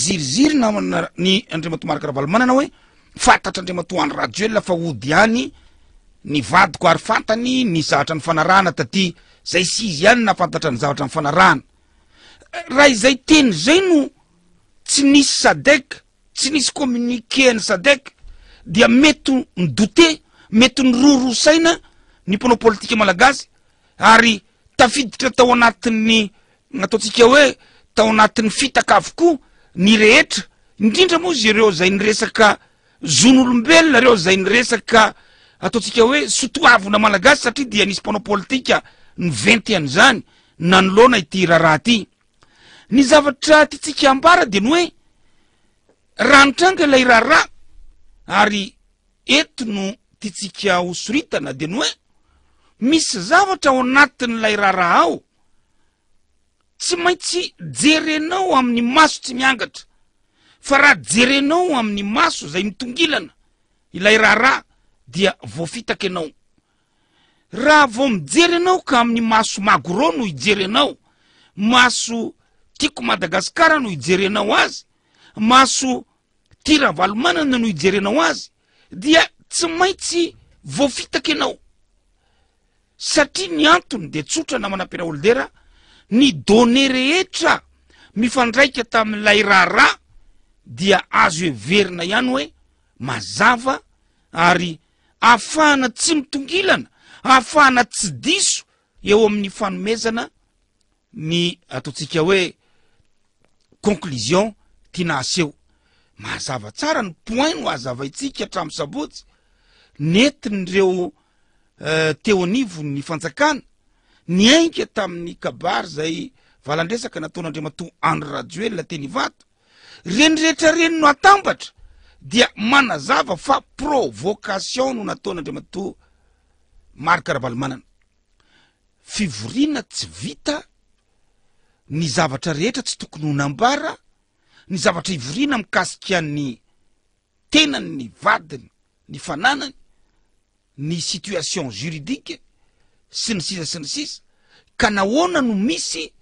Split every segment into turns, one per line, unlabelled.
niziriziry namana ny Andriamatoa Marc Ravalomanana hoe fantatr'Andriamatoa Andry Rajoelina fa hody any ny vadiko ary fantany ny zavatra nifanarahana taty, zay sy izy ihany nahafantatra ny zavatra nifanarahana. Raha izay teny izay no tsy nisy Sadec, tsy nisy communiqué an'ny Sadec dia mety ho ni-douter, mety niroroa saina ny mpanao politika malagasy ary tafiditra tao anatin'ny ataontsika hoe tao anatin'ny fitaka avokoa ny rehetra, indrindra moa izy ireo izay niresaka zon'olombelona, ireo izay niresaka ataontsika hoe sotoavina malagasy satria dia nisy mpanao politika niventy an'izany nanoloana ity raharaha ity. Ny zavatra tiantsika ambara dia ny hoe raha nitranga ilay raharaha ary eto no tiantsika ho soritana dia ny hoe misy zavatra ao anatin'ilay raharaha ao tsy maintsy jerenao amin'ny maso tsy miangatra fa raha jerenao amin'ny maso izay mitongilana ilay raharaha dia voafitaka ianao. Raha vao mijery ianao ka amin'ny maso magro no ijerenao, maso tiako Madagasikara no ijerenao azy, maso tia Ravalomanana no ijerenao azy, dia tsy maintsy voafitaka ianao. Satria ny antony dia tsotra namana Peraholdera, ny données rehetra mifandraika tamin'ilay raharaha dia azo heverina ihany hoe mazava ary ahafahana tsy mitongilana, ahafahana tsy diso eo amin'ny fanomezana ny ataontsika hoe conclusion tiana aseho. Mazava tsara ny point no hazavaintsika hatramin'ny sabotsy, nentin'ireo eh, teo anivon'ny fanjakana, niainga tamin'ny kabary izay valandresaka nataon'Andriamatoa Andry Rajoelina teny Ivato, Reny rehetra reny no atambatra dia manazava fa provocation no nataon'Andriamatoa Marc Ravalomanana. Fivoriana tsy vita, ny zavatra rehetra tsy tokony ho nambara, ny zavatra ivoriana mikasika ny tenany, ny vadiny, ny fananany, ny situation juridique sy ny sisa sy ny sisa ka nahoana no misy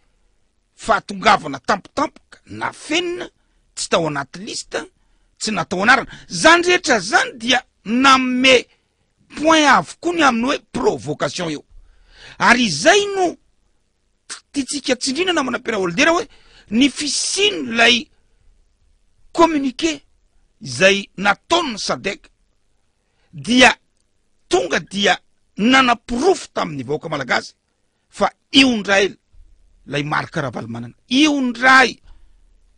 fahatongavana tampotampoka nafenina tsy tao anaty liste tsy natao anarana zany rehetra zany dia nanome point avokoa ny amin'ny hoe provocation io ary izay no tiantsika tsindrina namana Peraholdera hoe ny fisian'ilay communiqué izay nataon'ny SADC dia tonga dia nanaporofo tamin'ny vahoaka malagasy fa io indray lay Marc Ravalomanana, io indray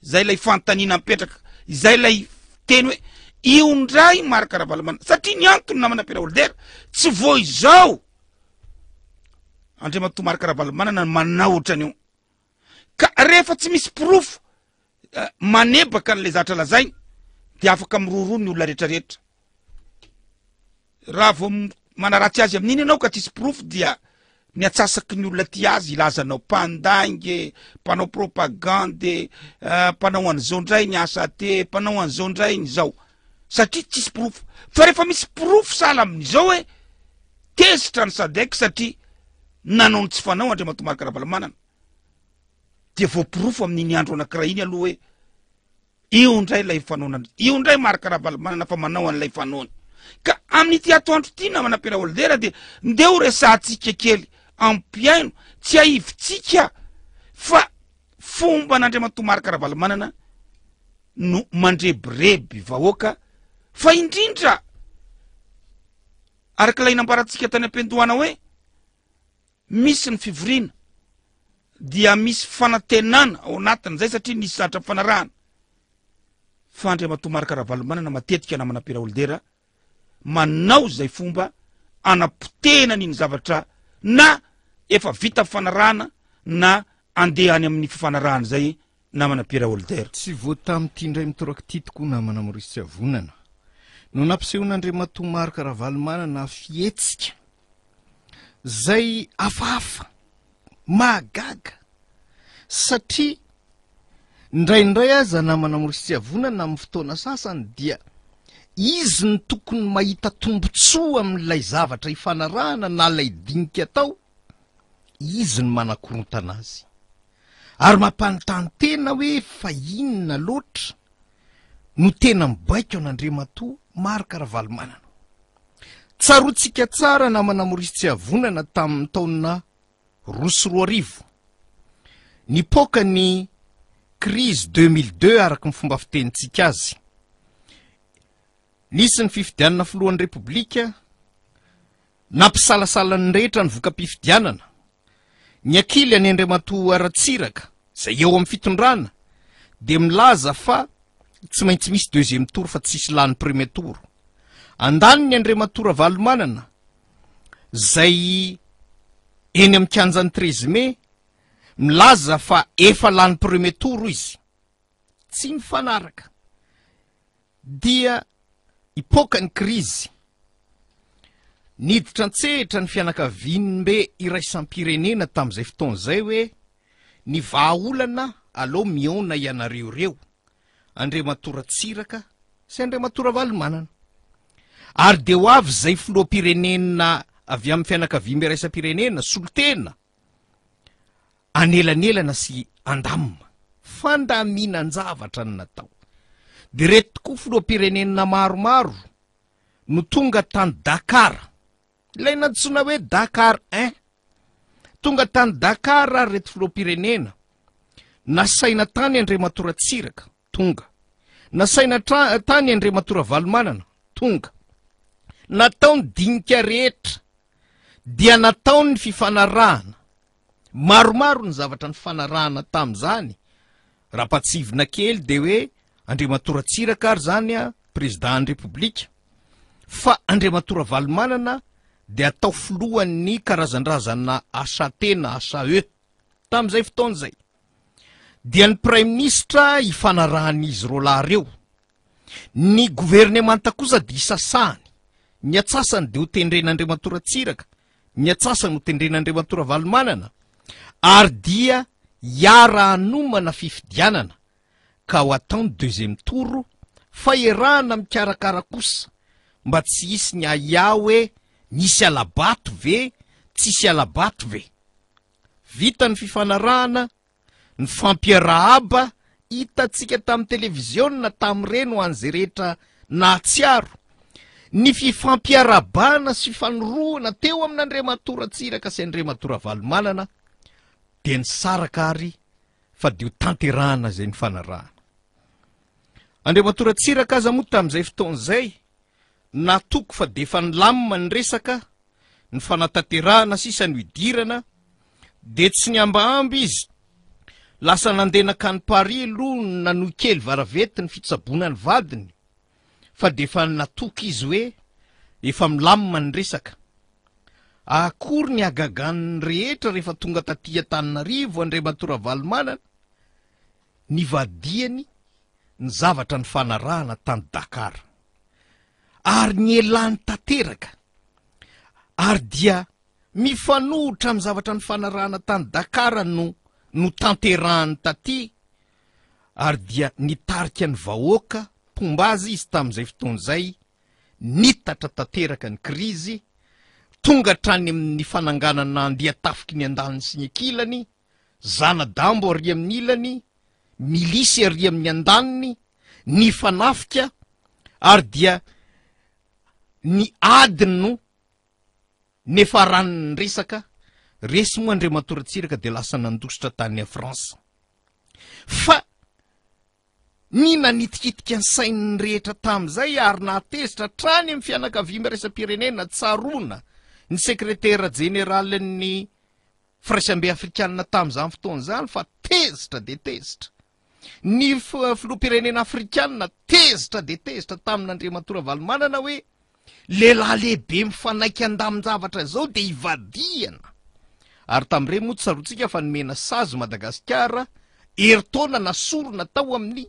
zay lay fanontaniana mipetraka, izay lay teny hoe io indray Marc Ravalomanana, satria ny antony namana Pierre Holder tsy vao izao Andriamatoa Marc Ravalomanana manao ohatran'io, ka rehefa tsy misy porofo eh, manebaka an'ilay zatra lazainy dia afaka miroroa ny olona rehetrarehetra. Raha vao manaratsy azy amin'iny ianao ka tsisy porofo dia ny atsasaky ny olona tia azy hilaza anao mpandainga e, mpanao propagande e, eh, mpanao an'izao indray ny asa te, mpanao an'izao indray ny izao. Satria tsisy porofo. Fa rehefa misy porofo sahala amin'izao hoe tezitra ny SADC satria nanao ny tsy fanao Andriamatoa Marc Ravalomanana dia voaporofo amin'iny andro anankiray iny aloha hoe Io indray ilay fanaona, io indray Marc Ravalomanana fa manao an'ilay fanaony. Ka amin'ity atoandro ity namana Pera Holdera dia ndeha ho resahantsika kely ampihaino, tsiahivintsika fa fomban'Andriamatoa Marc Ravalomanana no mandrebireby vahoaka fa indrindra araka ilay nambarantsika tany am-piandohana hoe Misy ny fivoriana dia misy fanantenana ao anatin'izay satria nisy zatra fanarahana fa Andriamatoa Marc Ravalomanana matetika namana Pierre Holdera manao izay fomba anapotehana an'iny zavatra na efa vita fanarahana na andeha any amin'ny fifanarahana izay namana Pierre Holder.
Tsy vao tamin'ity indray mitoraka ity tokoa namana Maurice Tsiavonana no nampisehon'Andriamatoa Marc Ravalomanana fihetsika zay hafahafa, mahagaga satria indraindray aza namana Maurice Tsiavonana amin'ny fotoana sasany dia izy no tokony mahita tombontsoa amin'ilay zavatra ifanarahana na ilay dinika atao, izy no manakorontana azy. Ary mampanontany tena hoe fa inona loatra? no tena mibaiko an'Andriamatoa Marc Ravalomanana. Tsaroantsika tsara namana Maurice Tsiavonana tamin'ny taona 2002. Nipoaka ny crise 2002 araka ny fomba fitenintsika azy. Nisy ny fifidianana filohan'ny Repoblika, nampisalasala ny rehetra ny voka-pifidianana. Ny akily an'i Andriamatoa Ratsiraka, izay eo amin'ny fitondrana, dia milaza fa tsy maintsy misy deuxième tour fa tsisy lany premier tour. Andaniny Andriamatoa Ravalomanana, izay eny amin'ny kianjan'ny treize mai, milaza fa efa lany premier tour izy. Tsy mifanaraka. Dia hipoaka ny krizy. Niditra an-tsehatra ny fianakaviambe iraisam-pirenena tamin'izay fotoana izay hoe ny vahaolana aleo mihaona ianareo ireo, Andriamatoa Ratsiraka sy Andriamatoa Ravalomanana. Ary dia ho avy izay filoham-pirenena avy amin'ny fianakaviambe iraisam-pirenena, solontena, anelanelana sy andamina. Fandaminan-javatra no natao. Dia ireto tokoa filoham-pirenena maromaro no tonga tany Dakar. Ilay nantsoina hoe Dakar un. Tonga tany Dakar ary ireto filoham-pirenena. Nasaina tany Andriamatoa Ratsiraka, tonga. Nasaina tany Andriamatoa Ravalomanana, tonga. Natao ny dinika rehetra. Dia natao ny fifanarahana. Maromaro ny zavatra nifanarahana tamin'izany. Raha ampahatsiahivina kely dia hoe Andriamatoa Ratsiraka ary izany Président ny Repoblika, fa Andriamatoa Ravalomanana dia atao filohan'ny karazandrazana HAT na HAE tamin'izay fotoana izay. Dia ny Praiminisitra ifanarahan'izy roalahy ireo. Ny governemanta kosa dia isasahany. Ny atsasany dia hotendren'Andriamatoa Ratsiraka, ny atsasany hotendren'Andriamatoa Ravalomanana, ary dia hiara-hanomana fifidianana ka ho atao ny deuxième tour fa iarahana mikarakara kosa mba tsy hisy ny ahiahy hoe nisy hala-bato ve, tsisy hala-bato ve. Vita ny fifanarahana, Nifampiarahaba hitantsika tamin'ny televiziona tamin'ireny ho an'izay rehetra nahatsiaro ny fifampiarahabana sy fifanorohana teo amin'Andriamatoa Ratsiraka sy Andriamatoa Ravalomanana dia nisaraka ary fa dia ho tanterahana izay nifanarahana. Andriamatoa Ratsiraka aza moa tamin'izay fotoana izay natoky fa dia efa nilamina ny resaka ny fanatanterahana sisa no idirana dia tsy nihambahamba izy, lasa nandeha nankany Paris aloha nanohy kely varavety ny fitsaboana ny vadiny fa dia efa natoky izy hoe efa milamina ny resaka. Akory ny hagagan'ny rehetra rehefa tonga taty Antananarivo Andriamatoa Ravalomanana, nivadihany ny zavatra nifanarahana tany Dakar. Ary nielany tanteraka ary dia mifanohitra amin'ny zavatra nifanarahana tany Dakar no notanterahany taty ary dia nitarika ny vahoaka mpomba azy izy tamin'izay fotoana izay, nitatra tanteraka ny krizy, tonga hatrany amin'ny fananganana andia-tafiky ny andaniny sy ny ankilany, zana-dambo ary amin'ny ilany, milisy ary amin'ny andaniny, nifanafika ary dia ny ady no nefaran'ny resaka, resy moa Andriamatoa Ratsiraka dia lasa nandositra tany France. Fa ny nanitikitika ny sain'ny rehetra tamin'izay ary nahatezitra hatrany amin'ny fianakaviambe iraisam-pirenena, tsaroana ny sekretera jeneralin'ny Firaisambe Afrikanina tamin'izany fotoana izany fa tezitra dia tezitra. Ny filoham-pirenena afrikanina tezitra dia tezitra tamin'Andriamatoa Ravalomanana hoe lehilahy lehibe mifanaiky handamin-javatra izao dia ivadihana. Ary tamin'ireny moa tsaroantsika fa nomena sazy Madagasikara herintaona nasorina tao amin'ny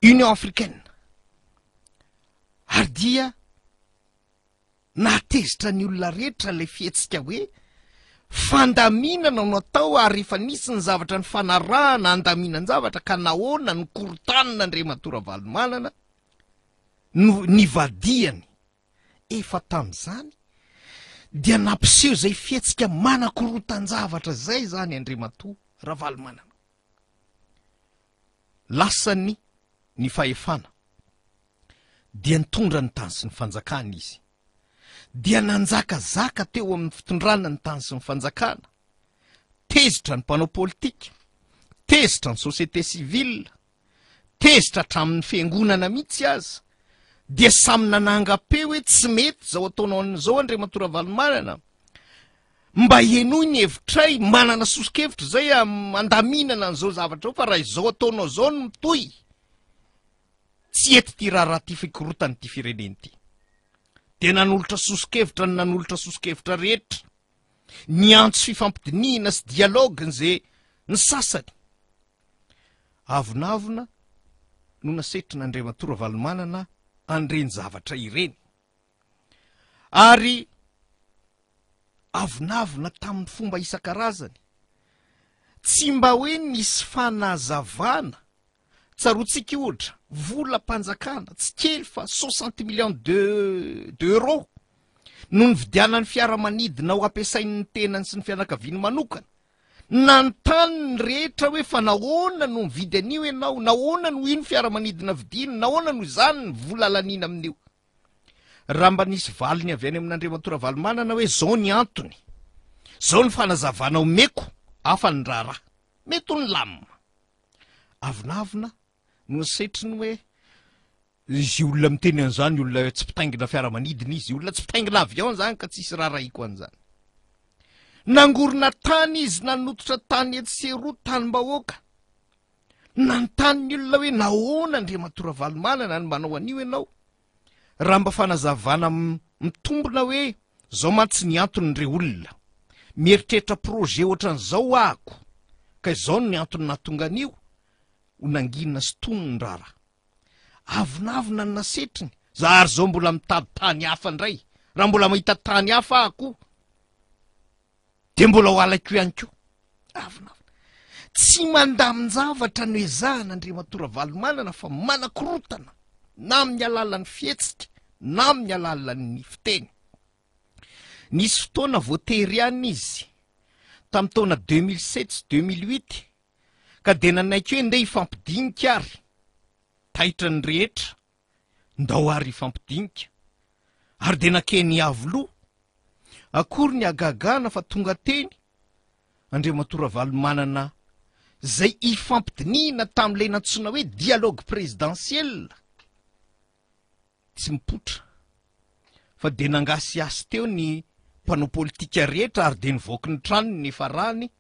Union Africaine. Ary dia Nahatezitra ny olona rehetra ilay fihetsika hoe fandaminana no atao ary efa nisy ny zavatra nifanarahana handaminan-javatra ka nahoana no korontanina Andriamatoa Ravalomanana no nivadihany. Efa tamin'izany dia nampiseho izay fihetsika manakorontan-javatra izay izany Andriamatoa Ravalomanana. Lasan'ny. ny fahefana dia nitondra ny tany sy ny fanjakana izy. Dia nanjakazaka teo amin'ny fitondrana ny tany sy ny fanjakana. Tezitra ny mpanao politika, tezitra ny société civile, tezitra hatramin'ny fiangonana mihitsy aza. Dia samy nanangam-peo hoe tsy mety izao ataonao an'izao Andriamatoa Ravalomanana. Mba henoy ny hevitray, manana soso-kevitra izay handaminana an'izao zavatra izao fa raha izao ataonao izao no mitohy, tsy hety ity raharaha ity fikorontana ity firenena ity. Dia nanolotra soso-kevitra ny nanolotra soso-kevitra rehetra. Niantso fifampidinihina sy dialogue ny ze ny sasany. Avonavona no nasetrin'Andriamatoa Ravalomanana an'ireny zavatra ireny. Ary avonavona tamin'ny fomba isan-karazany. Tsy mba hoe nisy fanazavana. Tsaroantsika ohatra, volam-panjakana, tsy kely fa soixante millions de d'euros no nividianany fiaramanidina ho ampiasain'ny tenany sy ny fianakaviany manokana. Nanontany ny rehetra hoe fa nahoana no mividy an'io ianao, nahoana no io ny fiaramanidina vidiana, nahoana no izany ny vola laniana amin'io. Raha mba nisy valiny avy any amin'Andriamatoa Ravalomanana hoe zao ny antony, zao ny fanazavana omeko, hafa ny raharaha. Mety ho nilamina. Avonavona no setriny hoe izy olona miteny an'izany olona tsy mpitaingina fiaramanidina izy, olona tsy mpitaingina avion zany ka tsisy raharahiako an'izany. Nangorona tany izy, nanototra tany etsy sy eroa, tanim-bahoaka. Nanontany ny olona hoe nahoana Andriamatoa Ravalomanana no manao an'io ianao? Raha mba fanazavana mitombina hoe zao mantsy ny antony re olona. Mieritreritra projet ohatran'izao ahako ka izao ny antony nahatonga an'io, ho nangina sy tony ny raharaha. Avonavona ny nasetriny, za ary zao mbola mitady tany hafa indray, raha mbola mahita tany hafa aho koa dia mbola ho alaiko ihany koa. Avonavona. Tsy mandamin-javatra no ezahana Andriamatoa Ravalomanana fa manakorotana na amin'ny alalan'ny fihetsika na amin'ny alalan'ny fiteny. Nisy fotoana voatery ihany izy tamin'ny taona 2007 sy 2008 ka dia nanaiky hoe ndeha hifampidinika ary. Taitra ny rehetra, ndao ary hifampidinika. Ary dia nakeny Iavoloha. Akory ny hagagana fa tonga teny Andriamatoa Ravalomanana izay hifampidinihina tamin'ilay nantsoina hoe dialogue présidentiel. Tsy mipoitra fa dia nangasihasy teo ny mpanao politika rehetra ary dia nivoaky ny tranony ny farany.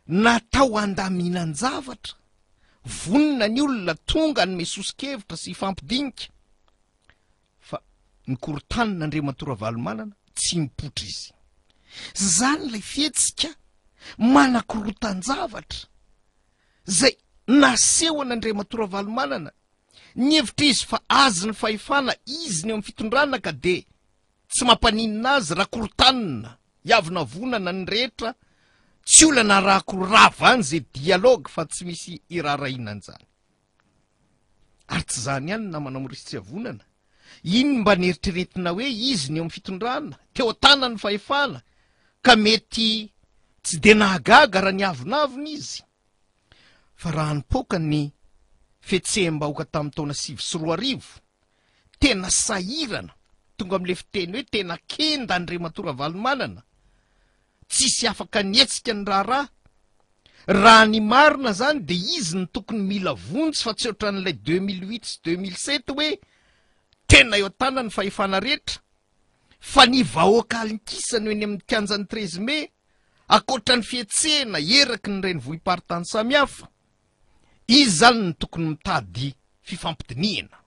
Natao handaminan-javatra, vonona ny olona tonga hanome soso-kevitra sy hifampidinika. Fa nikorontanina Andriamatoa Ravalomanana, tsy mipoitra izy. Izany ilay fihetsika manakorotan-javatra izay nasehon'Andriamatoa Ravalomanana. Nihevitra izy fa azy ny fahefana, izy ny eo amin'ny fitondrana ka dia tsy mampaninona azy raha korontanina, hiavonavonana ny rehetra, tsy olana raha ko rava any izay dialogue fa tsy misy iraharahiana an'izany. Ary tsy izany ihany namana Maurice Tsiavonana, iny mba neritreretina hoe izy ny eo amin'ny fitondrana, teo an-tanany ny fahefana, ka mety tsy dia nahagaga raha niavonavona izy. Fa raha nipoaka ny fihetseham-bahoaka tamin'ny taona 2009, tena sahirana, tonga amin'ilay fiteny hoe tena kenda Andriamatoa Ravalomanana, tsisy afaka nihetsika ny raharaha. Raha ny marina zany dia izy no tokony mila vonjy fa tsy ohatran'ilay 2008 sy 2007 hoe tena eo an-tanany ny fahefana rehetra fa ny vahoaka alinkisa no eny amin'ny kianjan'ny 13 mai ankoatra ny fihetsehana eraky ny renivohi-paritany samihafa. Izy zany no tokony mitady fifampidinihana.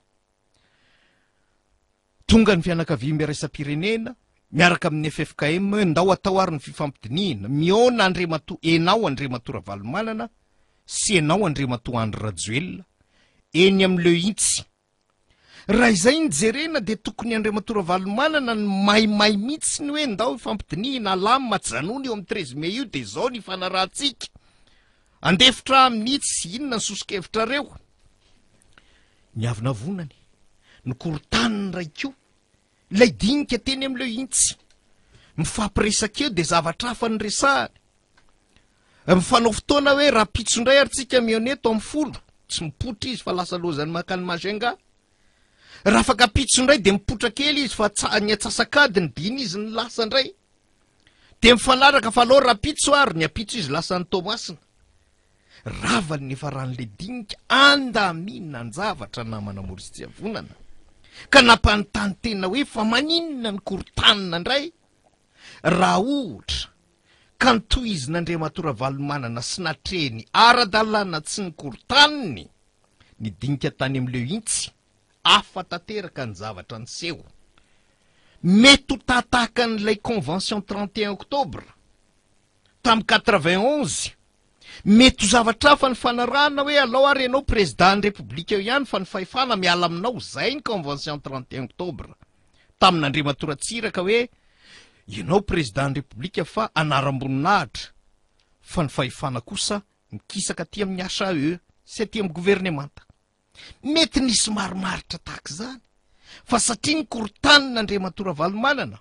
Tonga ny fianakaviambe iraisam-pirenena miaraka amin'ny ffkm hoe ndao atao ary ny fifampidinihina. Mihaona Andriamatoa enao Andriamatoa Ravalomanana sy enao Andriamatoa Andry Rajoelina eny amin'ny Le Hintsy. Raha izay no jerena dia tokony Andriamatoa Ravalomanana no maimay mihitsy ny hoe ndao hifampidinihina, alamina, ajanony eo amin'ny 13 mai io dia izao ny ifanarahantsika. Andefitra aho mihitsy, inona ny soso-kevitrareo? Niavonavonany, nokorontaniny iray koa ilay dinika teny amin'ileo intsy. Mifampiresaka eo dia zavatra hafa no resahany. Mifanao fotoana hoe rahampitso indray ary tsika mihaona eto amin'ny folo. tsy mipoitra izy fa lasa lozany mankany Majunga. Raha afaka ampitso indray dia mipoitra kely izy fa tsa- ny atsasak'adiny dia iny izy no lasa indray. Dia mifanaraka fa aleo rahampitso ary, ny ampitso izy lasa any Toamasina. Rava ny niafaran'ilay dinika andaminan-javatra namana Maurice Tsiavonana ka nampanontany tena hoe fa maninona ny korotanina indray raha ohatra ka notohizin'Andriamatoa Ravalomanana sy natrehiny ara-dalàna tsy nikorontaniny ny dinika tany amin'ny Le Hintsy, hafa tanteraka ny zavatra niseho. Mety ho tahatahaka an'ilay convention 31 octobre tamin'ny 91, mety ho zavatra hafa ny fanarahana hoe alao ary ianao président ny Repoblika eo ihany fa ny fahefana miala aminao, izay ny convention 31 octobre tamin'Andriamatoa Ratsiraka hoe ianao président ny Repoblika fa anaram-boninahitra fa ny fahefana kosa mikisaka aty amin'ny HAE sy aty amin'ny governemanta. Mety nisy marimaritra tahaka izany fa satria nikorontanina Andriamatoa Ravalomanana,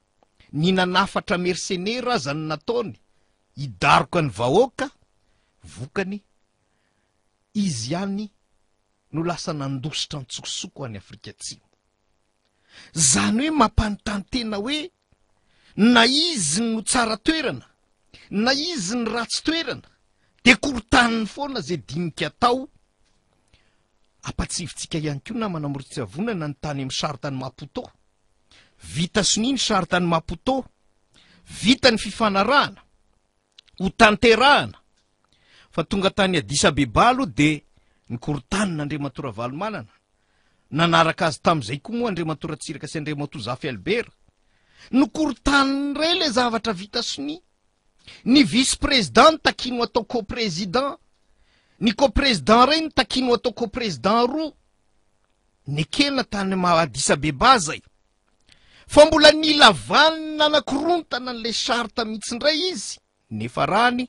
ny nanafatra mersenera aza no nataony hidaroka ny vahoaka, vokany izy ihany no lasa nandositra an-tsokosoko any Afrika Atsimo. Izany hoe mampanontany tena hoe na izy no tsara toerana na izy no ratsy toerana dia korontaniny foana izay dinika atao. Ampatsivintsika ihany koa namana Morotsiavonana ny tany amin'ny charte an'i Maputo. Vita sonia ny charte an'i Maputo, vita ny fifanarahana, ho tanterahana. Fa tonga tany Addis Abeba aloha dia nikorontanina Andriamatoa Ravalomanana. Nanaraka azy tamin'izay koa moa Andriamatoa Ratsiraka sy Andriamatoa Zafy Albert. Nokorontaniny indray ilay zavatra vita sonia. Ny vice président no takiany ho atao co-président. Ny co-président iray no takiany ho atao co-président roa. Nekena tany Addis Abeba izay. Fa mbola nila vanona nanakorontana an'ilay charte mihitsy indray izy, nefa rany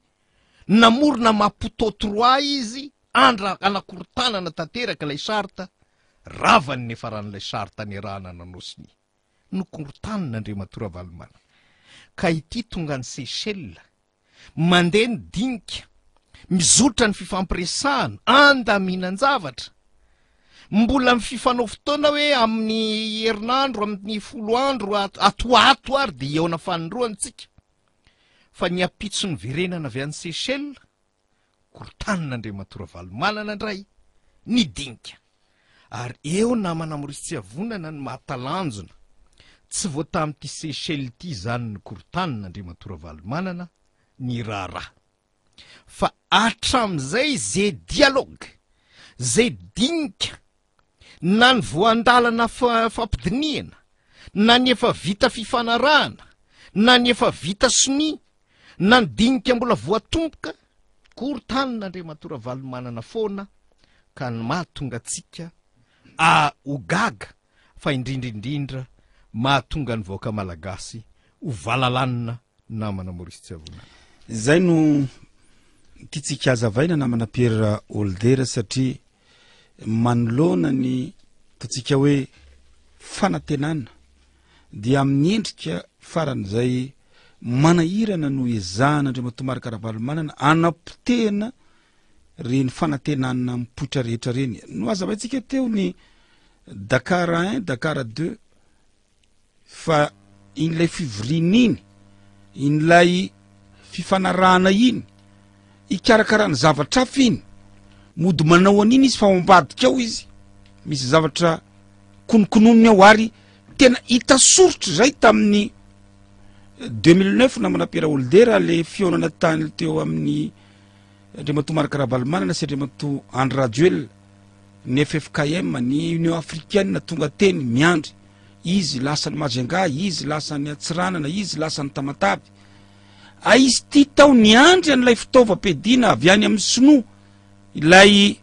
namorona Maputo trois izy andra anakorontanana tanteraka ilay charte, ravany nefa ran'ilay charte niarahana nanao sonia. Nokorontanina Andriamatoa Ravalomanana. Ka ity tonga any Seychelles, Mandeha ny dinika, mizotra ny fifampiresahana, andaminan-javatra. Mbola mififanao fotoana hoe amin'ny herinandro, amin'ny folo andro, ato ho ato ary dia hihaona fanindroany tsika. Fa ny ampitso niverenana avy any Seychelles, Korontanina Andriamatoa Ravalomanana indray ny dinika. Ary eo namana Maurice Tsiavonana ny mahatalanjona. Tsy vao tamin'ity Seychelles ity izany nokorontanina Andriamatoa Ravalomanana ny raharaha. Fa hatramin'izay ze dialogue, ze dinika na ny voan-dalana fampidinihana, na ny efa vita fifanarahana, na ny efa vita sonia, na ny dinika mbola voatomboka, korontanina Andriamatoa Ravalomanana foana ka ny mahatonga antsika a ho gaga fa indrindra indrindra mahatonga ny vahoaka malagasy ho valalanina namana Maurice Tsiavonana.
Izay no tiantsika hazavaina namana Pierre Holder satria manoloana ny ataontsika hoe fanantenana dia amin'ny endrika faran'izay manahirana no ezahan'Andriamatoa Marc Ravalomanana anapotehana reny fanantenana mipoitra rehetra reny. Nohazavaintsika teo ny Dakar 1, Dakar 2 Fa in'ilay fivoriana iny, in'ilay fifanarahana iny, hikarakarana zavatra hafa iny, mody manao an'iny izy fa ao ambadika ao izy, misy zavatra konokononiny ao ary tena hita soritra izay tamin'ny 2009 namana Pierre Holder le fihaonana tany teo amin'ny Andriamatoa Marc Ravalomanana sy Andriamatoa Andry Rajoelina ny ffkm, ny Union Africaine tonga teny miandry, izy lasa any Majunga, izy lasa any Antsiranana, izy lasa any Tamatave. A izy ity tao niandry an'ilay fitaovam-piadiana avy any amin'ny sinoa, ilay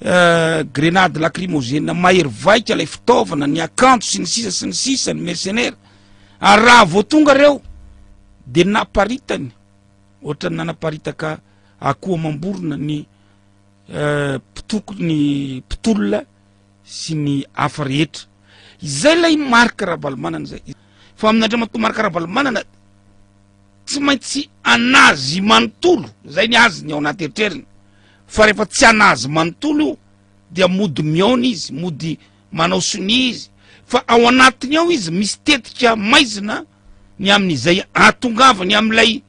euh, grenade lacrymogène mahery vaika, ilay fitaovana, ny akanjo sy ny sisa sy ny sisa, ny mercenaires. Ary raha vao tonga ireo dia naparitany, ohatran'ny nanaparitaka akoho amam-borona ny mpitoky ny mpitolona sy ny hafa rehetra. Izay ilay Marc Ravalomanana izay. Fa amin'Andriamatoa Marc Ravalomanana tsy maintsy anazy manontolo, izay ny azy ny ao anaty eritreriny. Fa rehefa tsy anazy manontolo io, dia mody mihaona izy, mody manao sonia izy, fa ao anatiny ao izy misy tetika maizina ny amin'izay ahatongavany amin'ilay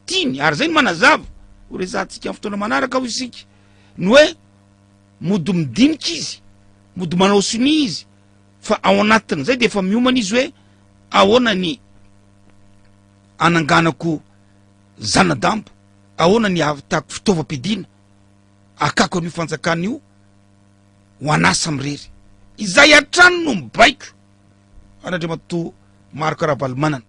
tiany, ary izay no manazava, ho resahantsika amin'ny fotoana manaraka hoy isika, ny hoe mody midinika izy, mody manao sonia izy, fa ao anatin'izay dia efa miomana izy hoe ahoana ny ananganako zana-dambo, ahoana ny ahavitako fitaovam-piadiana akako an'io fanjakana io ho an'ahy samirery. Izay hatrany no mibaiko an'Andriamatoa Marc Ravalomanana.